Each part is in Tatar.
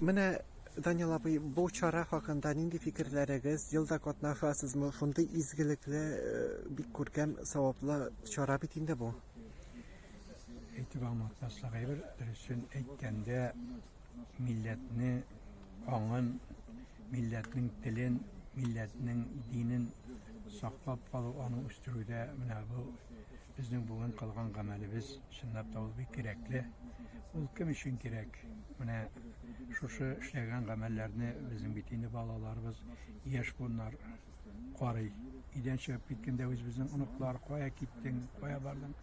Менә, Данил абый, бу чара хакында нинди фикерләрегез, ел да катнашасызмы? Шундый изгелекле, э, бик күркәм, саваплы чара бит инде бу. Әйтеп аңлатмаслык әйбер, дөресен әйткәндә, милләтне аңын, милләтнең телен, милләтнең динен саклап калу, аны үстерүдә менә бу безнең бүген кылган гамәлебез чынлап та ул бик кирәкле. Ул кем өчен кирәк? Менә шушы эшләгән гамәлләрне безнең бит инде балаларыбыз, яшь буыннар карый. Өйдән чыгып киткәндә үзебезнең оныклар, кая киттең, кая бардың?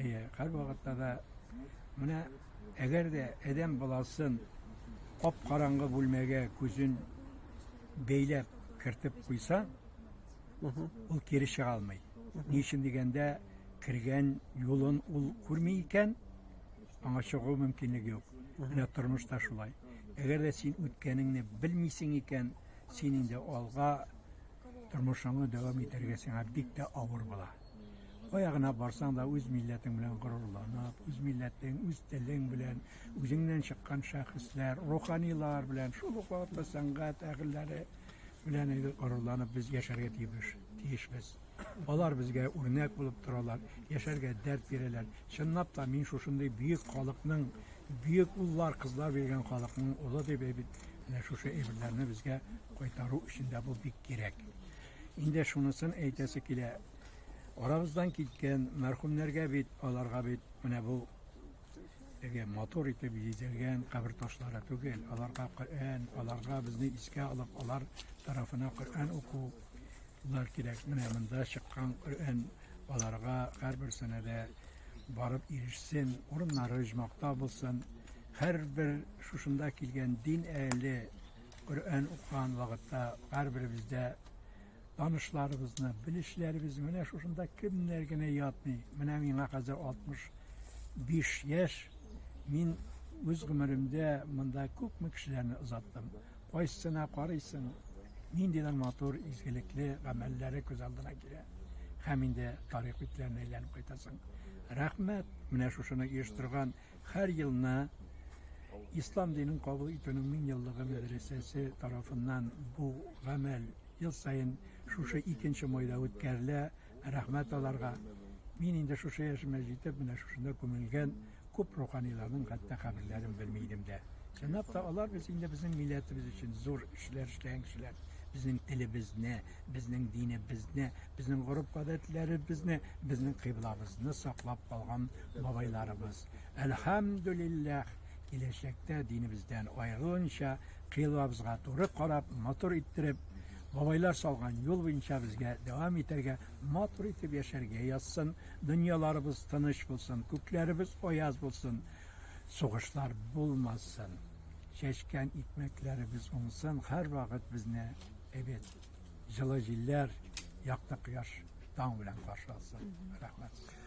Әйе, һәрвакытта да менә Әгәр дә адәм баласын кап-караңгы бүлмәгә күзен бәйләп кертеп куйсаң, ул кире чыга алмый. Ни өчен дигәндә, кергән юлын ул күрми икән, аңа чыгу мөмкинлеге юк. Менә тормышта шулай. Әгәр дә син үткәнеңне белмисең икән, син инде алга тормышыңны дәвам итәргә сиңа бик тә авыр була. Кая гына барсаң да үз милләтең белән горурланып, үз милләтең, үз телең белән, үзеңнән чыккан шәхесләр, руханилар белән, шул ук вакытта сәнгать әһелләре белән горурланып без яшәргә тиеш, тиешбез. Алар безгә үрнәк булып торалар, яшәргә дәрт бирәләр. Чынлап та мин шушындый бөек халыкның, бөек уллар, кызлар биргән халыкның улы дип әйбит, менә шушы әйберләрне безгә кайтару өчен дә бу бик кирәк. Инде шунысын әйтәсе килә, Арабыздан киткән мәрхүмнәргә бит, аларга бит менә бу теге матур итеп бизәлгән кабер ташлары түгел, аларга Коръән, аларга безне искә алып, алар тарафына Коръән укулар кирәк. Менә монда чыккан Коръән аларга һәрберсенә дә барып ирешсен, урыннары оҗмахта булсын. Һәрбер шушында килгән дин әһеле Коръән укыган вакытта һәрберебездә танышларыбызны, белешләребезне, менә шушында кемнәр генә ятмый. Менә миңа хәзер 65 яшь. Мин үз гомеремдә монда күпме кешеләрне озаттым. Кайсысына карыйсың, ниндидер матур, изгелекле гамәлләре күз алдына килә. Һәм инде тарих битләренә әйләнеп кайтасың. Рәхмәт, менә шушыны оештырган һәр елны Ислам динен кабул итүнең 1000 еллыгы мәдрәсәсе тарафыннан бу гамәл ел саен шушы икенче майда үткәрелә. Рәхмәт аларга. Мин инде шушы яшемә җитеп, менә шушында күмелгән күп руханиларның хәтта каберләрен белми идем дә. Чынлап та алар без инде безнең милләтебез өчен зур эшләр эшләгән кешеләр. Безнең телебезне, безнең динебезне, безнең гореф-гадәтләребезне, безнең кыйблабызны саклап калган бабайларыбыз. Әлхәмдүлилләһ, киләчәктә динебездән аерылмыйча, кыйблабызга туры карап, матур иттереп, бабайлар салган юл буенча безгә дәвам итәргә, матур итеп яшәргә язсын, дөньяларыбыз тыныч булсын, күкләребез аяз булсын, сугышлар булмасын, чәчкән икмәкләребез уңсын, һәрвакыт безне әйбәт җылы җилләр, якты кояш, таң белән каршы алсын. Рәхмәт.